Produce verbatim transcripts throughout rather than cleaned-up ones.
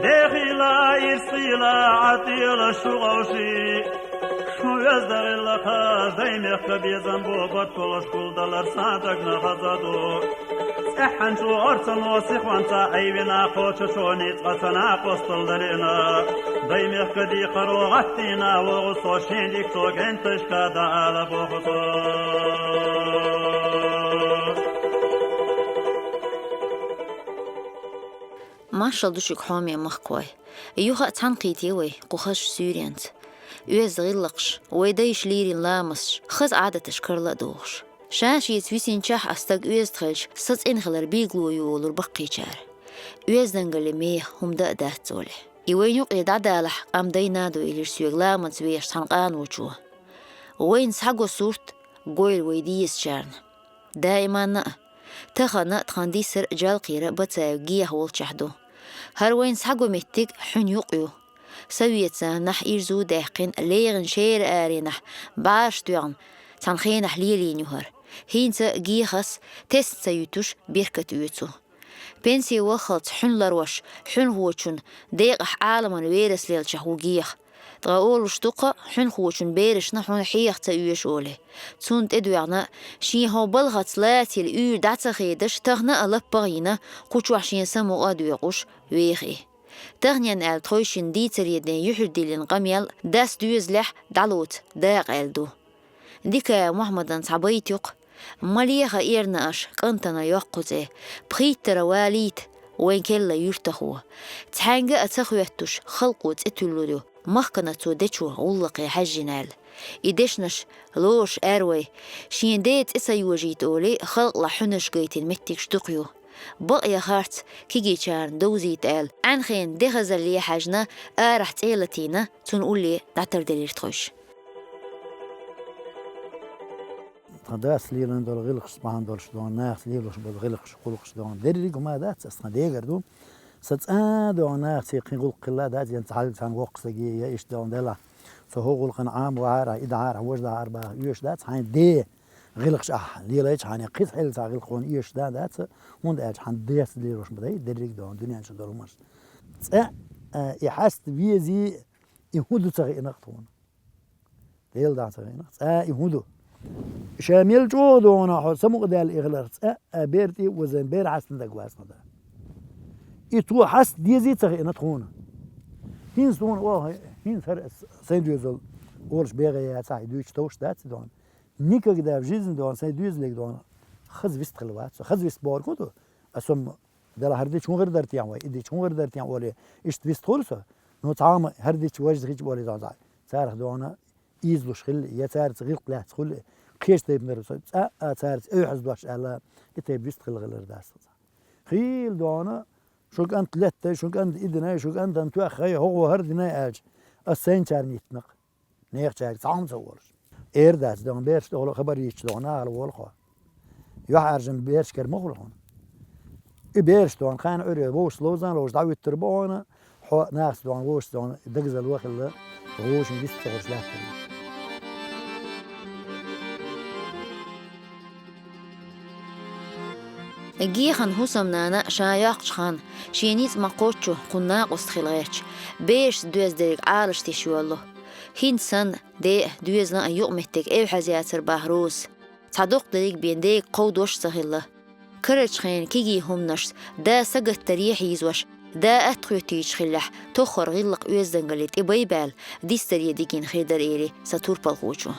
Дехила, ирсила, Ӏатила шу гӀавши, шу везда гӀиллакхаш, дай мехка безам бу, батталаш кулдалар садагна хазаду. ЦӀеххьан чу арцано сихванца айвина, хоча чони цӀацана апостол далина. Дай мехка дихаро гӀаттина, вогӀу со шендик цо генташка да ала боху со. Маршал ду шуьга, хьоме махкой. Юха а цхьаьнакхийте вай кху хазачу суьйренца. Оьзда гӀиллакхаш, вай дайша лийрина ламасташ, хаза Ӏадаташ карла а дохуш. Ша-шеца висинчохь а стаг оьзда хилча, са цӀена хилар билгало ю олура баккхийчара. Оьздангаллин меха хӀума дан а дац олий. И вайна юкъе дӀадалахь, къам дайна а ду, элира соьга ламанца вехаш цхьана къаночо. Вайна схьаго сурт, гойла вай дезачарна. Даиманна а, тахана а тхан дисар а, Джалкхера а Бацаев Геха волчохь ду. ХӀара вайна схьаго меттиг хьуьнан юкъ ю. Совет заманахь ирзу даьккхина, легӀина шера аренахь бӀараш доьгӀна, цхьана хенахь лелийна ю хӀара. ХӀинца Гехас тесна ца юьтуш, беркат оьцу. Пенсе ваххалц хьуьнан ларош, хьуьнхочун декъахь Ӏаламан верас лелчахь ву Геха. Ткъа олуш ду-кха, хьуьнхочун берашна хьуна хьеха ца оьшу олий. Цунна тӀедоьгӀна, шен хӀокху балхаца лацийла уьйр дӀа ца хедаш, тахана а лаппагӀа йина, кху чохь шен самукъа а доькъуш, веха и. Таханенна аьлла тхойшинна дийцаре ден юьхьар диллина къамел дас доьзалехь дӀалоцу дакъа аьлла ду. Дикаев Мухьаммадан цхьа байт ю-кх: «Ма леха эрна аша кӀантана йоккху цӀе, пхийттара валийта вайн келла юьртахо. Цхьаьнга а ца хоьттуш, халкъо цӀе туьллур ю, махкана цо дечо гӀуллакхе хьаьжжина», — аьлла. И дешнаш лоруш аьр вай, шен ден цӀе ца йожийта олий, халкъалахь хьуьнарш гайтина меттигаш дукха ю. Бакъ я харц кегийчарна довзийта аьлла, Ӏаьнхен де хазалле хьаьжна, арахь цӀе латийна, цунна улле дӀатарделира тхойша. Тхан дас лелийна долу гӀиллакхаш бахьана долуш дона, нахаца лелош болу гӀиллакхаш, гӀуллакхаш дона. Дерриг а ма дац, ас тхан дегара ду. Сан цӀа а дона, нахаца кхин гӀуллакх хилла дац, я цхьа, цхьана воккха стаге, я иштта дона делахь. Со хӀокху гӀуллакхана Ӏама вахьара, и дахьара, важа дахьара баха оьшуш дац, хьайн де гӀиллакхаш ахь лелайча, хьайна кхин цхьа хьелла цхьа гӀиллакх хьуна оьшуш дан дац, хӀунда аьлча хьан дас лелош ма дай, дерриг а дона, дуьнен чу долу хӀуманаш. ЦӀа а, и хьаста вези, и хӀун ду ца хиъна-кх тхуна. Дела дӀа ца хиъна, цӀа и хӀун ду? Ша мел чӀогӀа догӀана хьо самукъадаьлла и хиларх, цӀа а бер тӀе а озийна, бер хьастина дагавац хьо да. И цо хьаста дезий ца хиъна тхуна. ХӀинца тхуна оха, хӀинца хӀара сайн доьзал олуш бегӀе яцахь, и дуьйцуш товш дац и догӀана. Никогда в жизни догӀана сайн доьзалега догӀана хаза вист хилла вац со. Хаза вист бохург хӀун ду? Ас хӀума Дала хӀара дича хӀун гӀира дара техьа вай, и дича хӀун гӀира дара техьа олий, иштта вист хуьлу со. Ну, цхьа хӀума хӀара дича, важа хилча олий догӀна цхьа. Царах догӀна ийзалуш хилла, я цаьрца гӀиллакх лаьцна хуьлу, кхечу тайпанара со цӀа а цаьрца оьхьаз дош аьлла, и тайпа вист хилла хилар дац цхьа. Хийла догӀна, шун кӀант леттай, шун кӀант и динай, шун кӀантана тоьххай, хӀокхо хӀара динай аьлча, ас сайначарна йиттина-кх. Нехачаьрга цхьа хӀума ца олуш. Эр дац догӀна, бераш тӀехула хабар йитча догӀна, нахала волу хьо. ЮьхьӀаьржина бераш кара ма хуьлу хьуна. И бераш догӀна, кхана Ӏуьйре вовшашца ловзан ловзуш дӀавуьттур бу хьуна, хьо нахаца догӀна, вовшашца догӀна, дагазалла вахилла, вовшашна вист ца хуьлуш лаьттар. Гехана хӀусамнана ша йоккхучу ханна, шен ницкъ ма-кхоччу кхунна накъост хила гӀерташ, берашца доьзна дерг Ӏалаш тиша йоллу. ХӀинца санна, ден а, доьзалан а юкъаметтиг эвхьазъяцара баха Розас. Цхьа доккха дерриг бен дега кховдош а ца хилла. Карарчу хенан кегий хӀуманашца да сагатдаре хьийзош, да атта хоьттуьйтуш хиллехь, тоххара гӀиллакх-оьздангалле тӀе бай баьлла, дицдаре дигина хир дара, элира сан турпалхочо.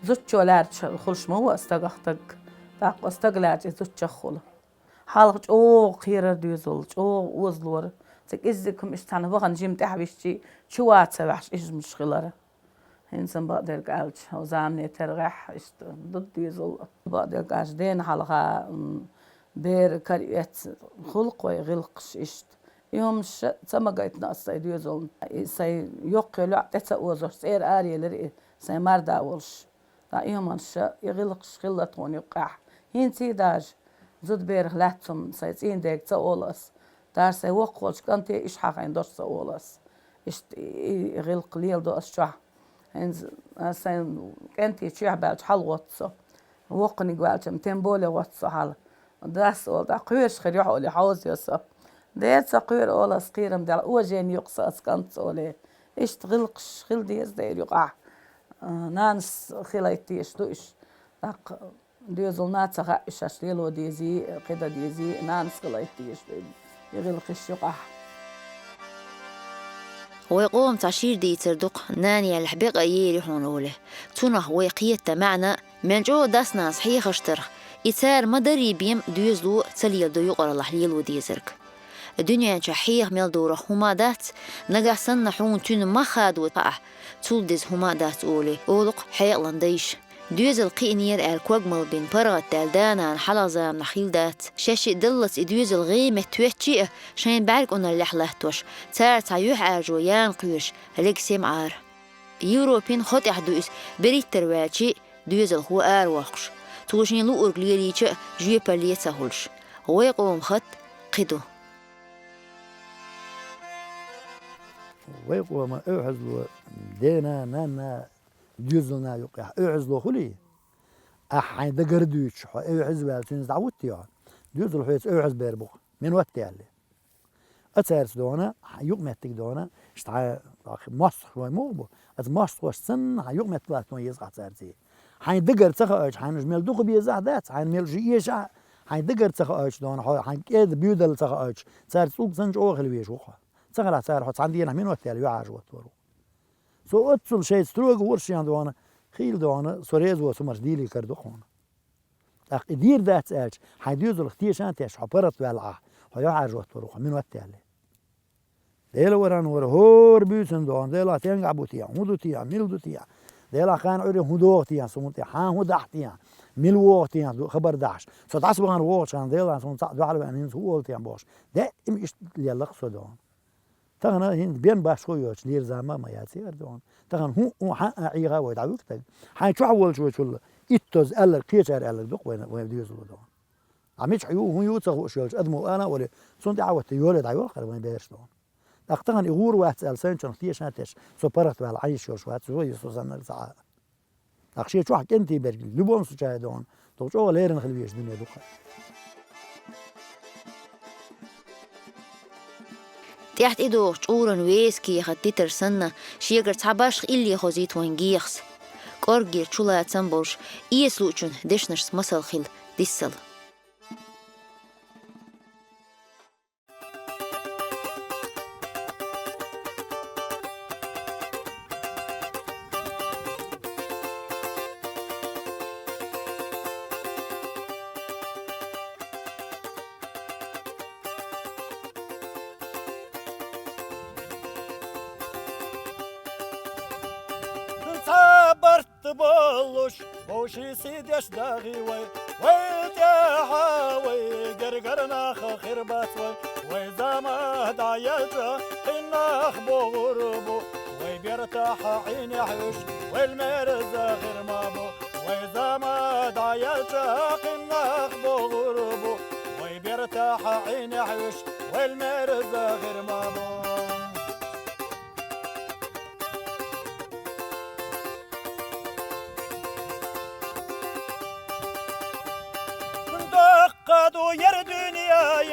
Зудчо лаьрча хуьлуш ма ву аса стагах стаг. ТӀаккха аса стаг лаьрча и зудчах хуьлу. Хьалха чӀогӀа кхерара доьзал, чӀогӀа озалора. Цига иззиг хӀума иштта цхьана вахана жима тӀаьхьависчий, чу ваца ваьхьаш ижмаш хилара. ХӀинца бакъдерг аьлча, хьо замане тергӀехь, иштта ду доьзал. Бакъдерг аьлча, дена хьалха, м, бер караэцна хуьлу-кх вай гӀиллакхаш иштта. И хӀуманаш ца магийтина аса сайн доьзална. И сайн йоккхе лоӀ тӀе ца озош, цӀера араелира и, сайн марда волуш. Ткъа и хӀуманаш, и гӀиллакхаш хилла тхуна юккъехь. ХӀинций даже зудаберах лаьцна хӀума сайн цӀийнан дега ца олу ас. Даже сайн воккхаволчу кӀанте иштта хьахийна дош ца олу ас. Иштта и, и гӀиллакх леладо ас чохь. ХӀинца ас сайн кӀентий чоьхьа баьлча хьалагӀотту со. Воккханиг ваьлча-м, тем более гӀоц со хьал. Дас оал, дӀакхоьруш хир юхь олий, хьовзайо со. Дера ца кхоьру, оал ас, кхерам дела, уважение ю-кх са ас кӀант, олий. Иштта гӀиллакхаш хила деза дера юкъахь. А, нанас хилайта дезаш ду уьш. ТӀаккха доьзална ца хаьа уьш, шаьш лело дезий, кхин дан дезий, нанас хилайта дезаш ду и гӀиллакхаш юкъахь. Вай къоман цхьа шира дийцар ду-кх, нана яьлча бекъа а ер ю хьуна олий. Цунах вай кхетта маьӀна а, мел чӀогӀа дас-нанас хьехаш тарх, и цара ма-дарра бен доьзало ца леладо юкъараллехь лело дезарг. Дуьнен чохь хьеха мел дорах хӀума дац, нагахь санна хьуна цуьнан мах хадо хаахь, цул деза хӀума а дац олий, олу-кх хьекъалан дайша. Доьзал кхиънера аьлла, ког мала бина, паргӀатдаьлла да-нана хьалха заманахь хилла дац. Шаьш шиъ даллалц и доьзал гӀен метта хӀоьттича а, шайн бӀаьрг унал лаьтта латтош, цара цхьа юьхьӀаьржо яна кхоьруш, лег сема Ӏара. Европин хӀо тӀехь ду иза, берхӀиттара ваьлча а, доьзалхо аравоккхуш, цо шена луург лелийча а, жоьпалле ца хуьлуш. Вай къоман хатта кхин ду. Вай къоман эвхьазло дена, нанна, доьзална юкъехь эвхьазло хуьлий, ахь хьайн дагара дуьйцуш, хьо эвхьаза ваьлла, цуьнца дӀахӀуттий хьо, доьзал хьоьца эвхьаза бер бу-кх, минот яьлла. А цаьрца дона, хьан юкъаметтиг дона, иштта хьан мостагӀ вай муха бу, аса мостагӀаш санна, хьан юкъаметтиг латтон еза ахь цаьрца. Хьайн дагара ца хаийташ, хьайна уьш мел дукха безахь а дац, хьайна мел уьш эшахь а, хьайн дагара ца хаийташ дона, хьо хьайн кӀеда буьйдалла ца хаийташ, цаьрца цӀуг санна чӀогӀа хила везаш ву-кх хьо. Ца хилахь, цара хьо цхьана дийнахь минот яьлла юьхьӀаьржа хӀоттавар ву. Со оццул шайца строго вара шен дона, хийла дона, со реза воцург марш дийле кара ду-кх хьуна. ТӀаккха и дийр дац аьлча, хьайн доьзалх тешан а тешаш, хьо паргӀатваьлла ахь, хьо юьхьӀаьржа хӀоттавар ву-кх хьо минот яьлла. Дела варан вара, хӀора буьйсанна дона, Делахь тенгахь бу те, хӀун ду те, мила ду те, Делахь кхана Ӏуьйре хӀун догӀу те, суна тӀе, хьан хӀун дахь те, мила вогӀу те, ду хабар дахьаш. Со дӀасабахана вогӀучу хенахь, Делахь суна цхьаъ дуьхьал веана, хӀинца хӀун олу те бохуш. Даим иштта лелла-кх со дона. Тахана хӀинца бен башхо йоцуш лера зама а ма яц хӀара дона. Тахана хӀун, хӀун хьан а Ӏеха вай дӀавуьгу стаг. Хьайн чохь волчу вачул иттаза аьлларг, кхечара аьлларг ду-кх вайна, вайн доьзало дона. Ахь мичахь ю, хӀун ю ца хууш йолчу адамо ала а вале, цунна тӀаьхьа ватта йоле дӀайолхара вайн бераш дона. ТӀаккха тахана и гӀур вац аьлла, сайначунах тешан а тешаш, со паргӀатваьлла Ӏан йиш йолуш вац, вай со саннарг ца Ӏа. ТӀаккха шен чохь кӀентий берг, любом случае дона, дукха чӀогӀа леррина хила везаш дуьне ду-кх. ТӀаьхьа тӀедогӀучу чкъуран веса кехат дитар санна, шегара цхьа башха илли хозийта вайн гехас. КӀорггера чулацам болуш, эца луучун дешнашца масал хила дисал. Цхьа барт болуш, вовшийн сий деш дахий вай, вай тӀаьхьа вай гергара нах хир бац вай, вай зама дӀаелча, кхин нах богӀур бу, вай бертахь Ӏийнехь уьш, вайл мерза хир ма бу, вай зама дӀаелча, кхин нах богӀур бу, вай бертахь Ӏийнехь уьш, вайл мерза хир ма бу. Даккха ду яр дуьне,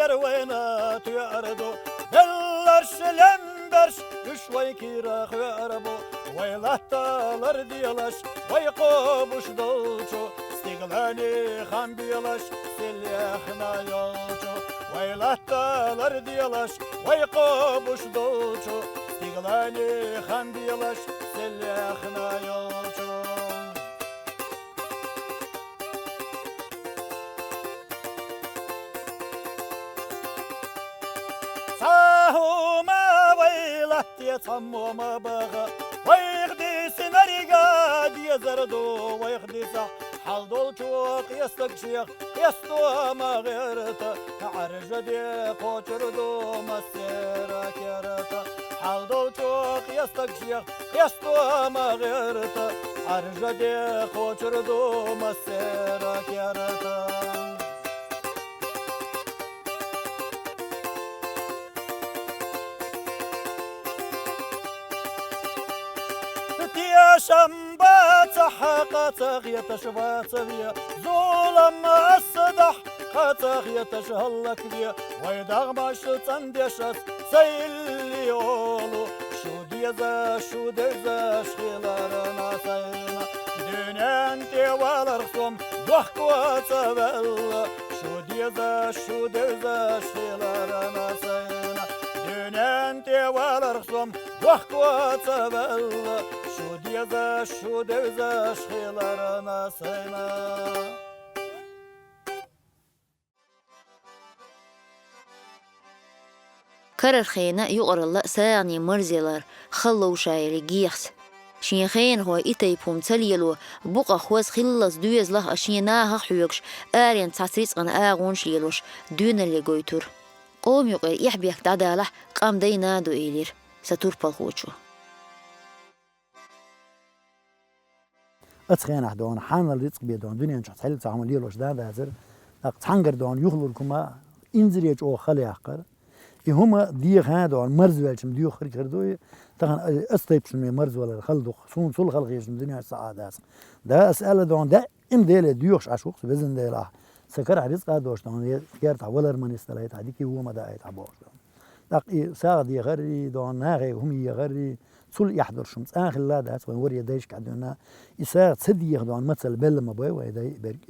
яр вайна тоьар ду, белларш, лемберш, уьш вай кийра хоьар бу, вай латталар делаш, вай кхобуш долчу, стиглани хам белаш, сел яхна йолчу, вай латталар делаш, вай кхобуш долчу, стиглани хам белаш, сел яхна йолчу. Цхьа хӀума вай латте цхьаммо ма баха, вайх дисинарг а дезар ду, вайх дисахь, хьал долчо къестаг шех къесто ма гӀерта, Ӏаржа де кхочур ду массера керта. Хьал долчо къестаг шех къесто ма гӀерта, Ӏаржа де кхочур ду массера керта. Тешам бац Хьакъа ца хеташ вацаве, зулам ас дахь, кхаца хеташ хӀаллакве, вай дагӀмаш цӀандеш ас ца илли олу, шу дезаш, шу девзаш хиларна сайна. Дуьнен тӀе валарх сом дохко ца ваьлла, шу дезаш, шу девзаш хиларна сайна. Дуьнен тӀе валарх сом дохко ца ваьлла, шу дезаш, шу девзаш хиларна сайна. Карархена юкъаралла сагӀане марзъялар, халла ловшаери гехса. Шен хенахой и тайпа хӀума ца лело, букъах хоза хиллалц доьзалах а шен нахах а хьоьгуш, аренца цхьацца рицкъан агӀонаш лелош, доьналле гойтура. Къоман юкъера эхь-бехк дӀадалахь, къам дайна а ду, элира са турпалхочо. Оцу хенахь дона хьанал рицкъ бен дона дуьнен чохь цхьаьлла цхьа хӀума лелош дан дацара, тӀаккха цхьаьнгара дона юхалург хӀума инзаре чӀогӀа хала яккхара. И хӀума деха дона марзвелча-м доьхург хир ду и, тахана аса тайпа шуна марзвалар хала ду-кх, суна цул хала хезаш-м дуьнен чу ца Ӏа дац-кх. Да, аса аьлла дона даь, Ӏим Деле доьхуш Ӏаш ву-кх со, везан Дела, ахь сан карахь рицкъа а долуш дона, я кертахь валар ма нисдалайта, дика вон ма даайта бохуш дона. ТӀаккха и сагӀа дехаррий, дона нахе хӀума ехаррий, цул эхь долуш хӀума цкъа а хилла дац, вайн варе дайшка дуьйна. И сагӀа ца деха дона мацалла белла ма бай вай дай берг.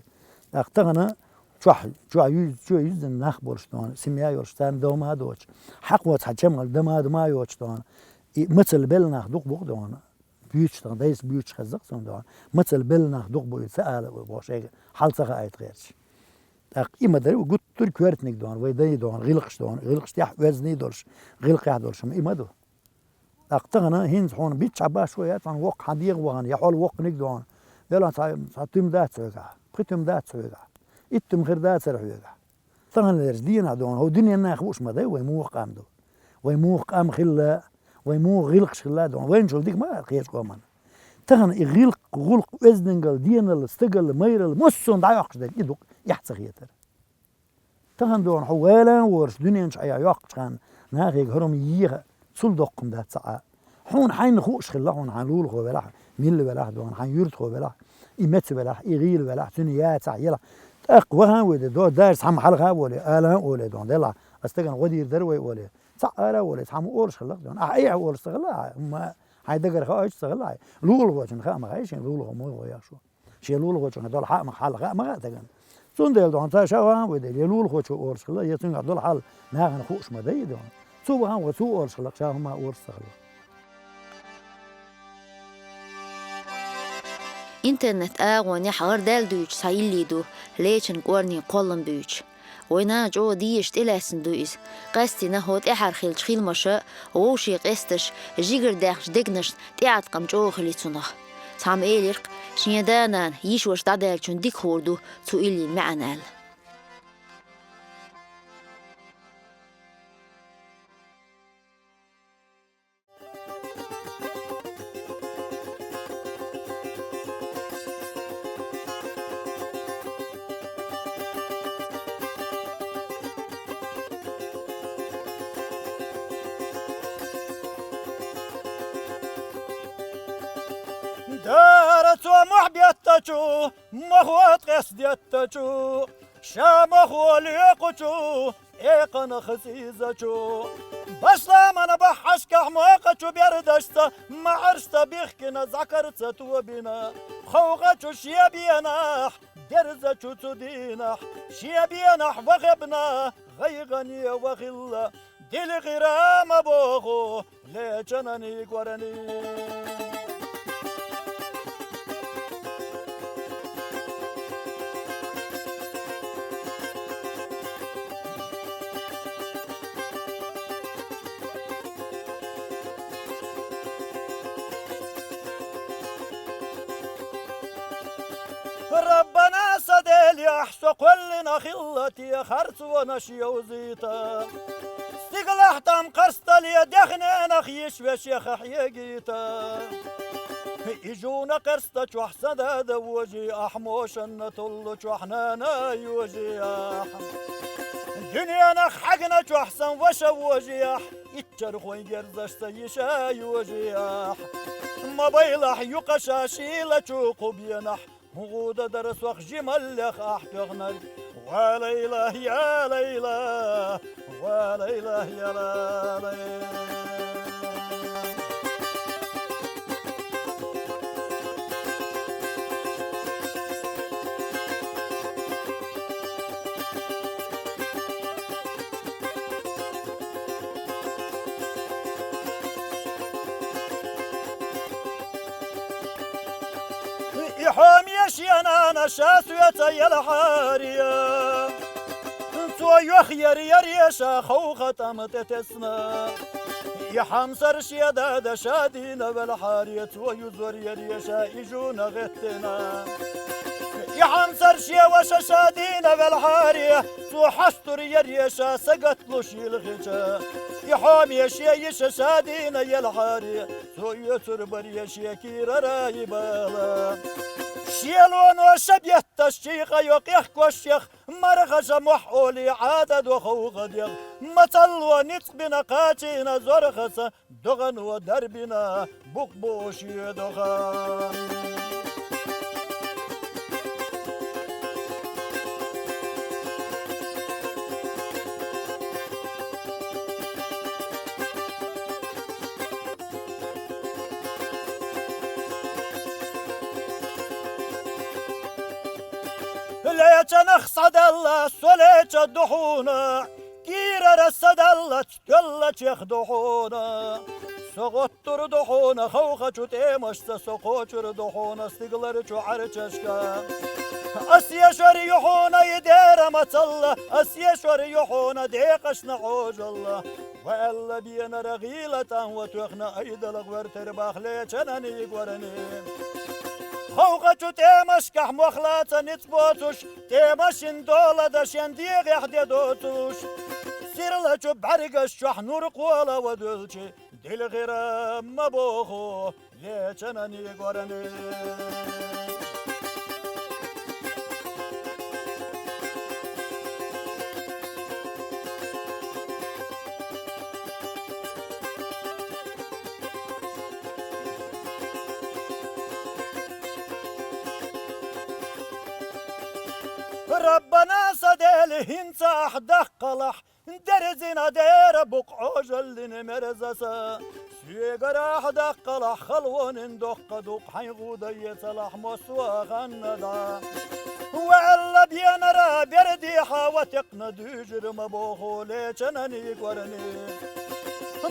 ТӀаккха тахана чохь, чохь юз-, чо юздина нах болуш дона, семья йолуш, царна дов ма доцуш, хьакхо цхьа чамгӀал дама ма йоцуш дона. И мацалла белла нах дукха бу-кх дона. Буьйцуш тхан дайша буьйцуш хезза-кх суна дона. Мацалла белла нах дукха бу и ца ала вай боху шайга, хьал ца хаийта гӀерташ. ТӀаккха и ма дарра гуттар а коьртаниг дона, вай дай дона, гӀиллакхаш дона, гӀиллакхаш тӀехь оьзний долуш, гӀиллакхехь долуш хӀума и ма ду. ТӀаккха тахана хӀинца хьуна бичча башхо яц, хьуна воккха хьан дегӀа вахана, я хьол воккханиг дона. Велахь цхьа, цхьа туьма дац хьоьгахь, пхи туьма дац хьоьгахь, итт туьма хир дацара хьоьгахь. Таханлерчу дийнахь дона, хӀо дуьненан нах вууш ма дай, вай муха къам ду. Вай муха къам хилла, вай муха гӀиллакхаш хилла дона, вайначул дика ма хаьа кхечу къоман. Тахана и гӀиллакх, гӀуллакх, оьздангалла, деналла, стагалла, майралла, массо а дӀайоккхуш дерг и ду-кх, эхь ца хетар. Тахана дона хьо вала а волуш, дуьнен чу Ӏа йоккхучу ханна, нахе хӀара хӀума еха, цул доккха хӀума дац цхьа а. Хьуна хьайна хууш хилла, хьуна хьайн лулахо велахь, милла велахь дона, хьайн юьртахо велахь, и меца велахь, и гӀийла велахь, цуьнан яцахь елахь. ТӀаккха ваха а вуьйде, до, даже цхьамма хьалха а воле, ала а оле дона, делахь, аса стагана гӀо дийр дара вай оле. Цхьаъ ара а воле, цхьамма олуш хилла-кх дона. Ахьа айхьа олуш ца хилла, хьайн дагара хаа а ца хилла, лулахочунна хаа ма хаьа шен лулахо муха гӀо еш ву. Шен лулахочунна долу хьаъ ма, хьал хаа ма хаьа стагана. Цундела дона ца ша ваха а вуьйде, я лулахочо олуш хилла, я цуьнгахь долу хьал нахана хууш ма дай дона. Цо ваха а вуьйде, цо олуш хилла, ша хӀума олуш ца хилла. Интернет агӀонехь гӀардаьлла дуьйцу цхьа илли ду, лечун кӀорни кхоллам буьйцу. Вайн нана чӀогӀа дезаш тӀелаьцна ду иза. Къаьстина хӀо тӀаьхьара хиллачу хиламаша вовше къесташ, жигара даьхначу дегнашна тӀеӀаткъам чӀогӀа хили цунах. Цхьамма элира-кх, шен да-нана, йиша-ваша дӀадаьллачунна дика хуур ду цу иллин маьӀна аьлла. Дара цо мохь беттачу, мохо ткъес деттачу, ша мохо лекхучу, экханах цӀийзачу. Басламан баххьашкахь мокхачу бердашца маӀаршца бихкина, зӀакарца тобина, ховхачу шен бенахь, дерзачу цу дийнахь, шен бенахь вахебна, гӀайгӀане вахилла, дилгӀира ма боху, лечанан кӀорни. Раббана, сан Дела, ахь со кхоьллина хилла те харцонаш йовзийта. Стигалахь тӀам кхарстале, дехненах йиш вешех хьегийта. И жуна кхерстачохь сан дада вожий ахь, мошанна туллучохь нана йожий ахь. Дуьненах хьегначохь сан ваша вожий ахь, иччархойн герзашца йиша йожий ахь. Ма байлахь юкъа ша шийла чу кху бенахь, хӀун гӀуда дара сох жималлех ахь тоьхнарг? Ва лайла, я лайла, ва лайла, я лайла. И хьоме шен нана ша соьца елхьаре, цо йохъяр яр ша ховха тӀама тӀетесна. И хьамсара шен дада ша дийна велхьаре, цо юзор яр ша и жуна гӀеттина. И хьамсара шен ваша ша дийна велхьаре, цо хьастур яр ша сагатта луш йилхича. И хьоме шен йиша ша дийна елхьаре, цо оьцур бар шен кийрара и бала. Шелоно ша бетташ чийкъа йо къехкошех, мархаша мохь олий Ӏада до ховха дегӀ. Мацалло ницкъ бина кхачийна зорхаца, догӀано дарбина букъ буш йоьдуха. Лечанах садаьлла, со леча духьуна, кийрара садаьлла, цӀеллачех духьуна. Со гӀоттур духьуна, ховхачу тӀемашца со кхочур духьуна, стигалара чу Ӏарчашка. Ас ешар юхьуна и дера мацалла, ас ешар юхьуна декъашна Ӏожалла. Ва аьлла бенара гӀийла тӀан ва тоьхна айдала гӀоьртер бах лечанан игорни. Ховхачу тӀемашкахь мохлаца ницкъ боцуш, тӀемашин дола да шен дегӀехь де доцуш. Сирлачу бӀаьргаш чохь нур кхола ва дуьлчи, дилхира ма боху лечанан игорни. Раббана, сан Дела, хӀинца ахь даккхалахь, дерзина дера букъ Ӏожаллин мерзаса. Соьгара ахь даккхалахь, халонин доккха дукъ хьайн гӀуда ецалахь, массо а ханна дӀа. Ва аьлла бенара бердихьа ва текхна дуьйжира ма боху лечанан игорни.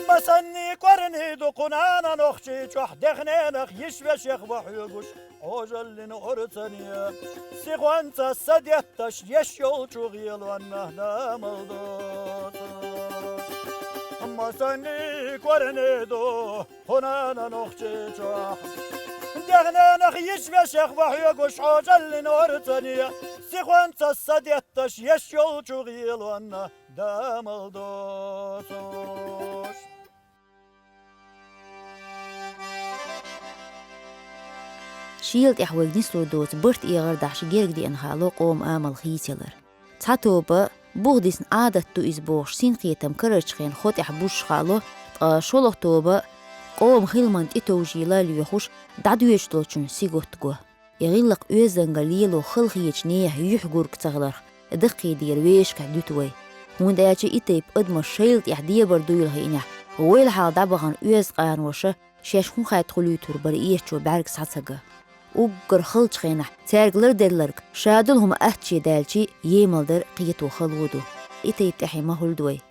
Масанни корни ду кху нана нохчий чохь, дехненах йиш вешех ва хьоьгуш Ӏожаллин орцане. Сихонца са детташ еш йолчу гӀелонна дамал доцуш. Масанни корни ду кху нана нохчий чохь, дехненах йиш вешех ва хьоьгуш Ӏожаллин орцане. Сихонца са детташ еш йолчу гӀелонна дамал доцуш. Шийла тӀехь вайга нислур доцу барт эгӀар дахьаш герга деана хало къоман амал хийцаялар. Цхьа тоба, бух дисна Ӏадат ду иза бохуш, синкхетам карарчу хенахь хо тӀехь бузуш хало, ткъа шолгӀа тоба, къоман хиламан тӀетовжийла лоьхуш, дӀадоьдуш долчун сингаттам го. И гӀиллакх оьздангалла лело халахетачу нехан юьхь гург ца хиларх, даккхийдера вешкахь дуьту вай. ХӀунда аьлча и тайпа адамаш шайла тӀехь дебар дуйла хиънехь, вайл хьалха дӀабахана оьзда къаноша шаьш хӀун хаьттина хуьлуьйтур бара эшачо бӀаьрга схьа ца ган. Уггар халчу хенахь цаьрга ларделларг шадолу хӀума аттаче даьлчи емал дар кхето хало ду. И тайпа тӀаьхье ма хуьлда вай.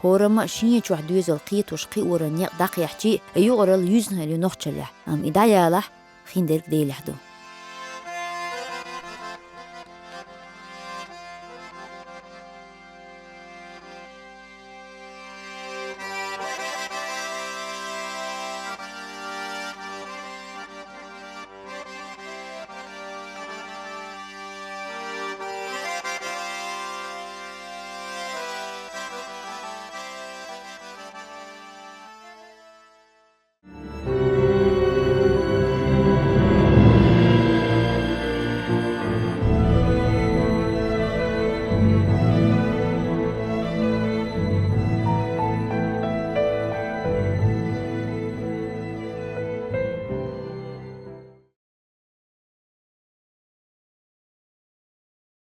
ХӀорамма а шен чохь доьзал кхетош кхиоран некъ дӀакхехьчи, юкъаралла юьзна хир ю нохчаллехь, амма и дӀаялахь, хиндерг Делехь ду.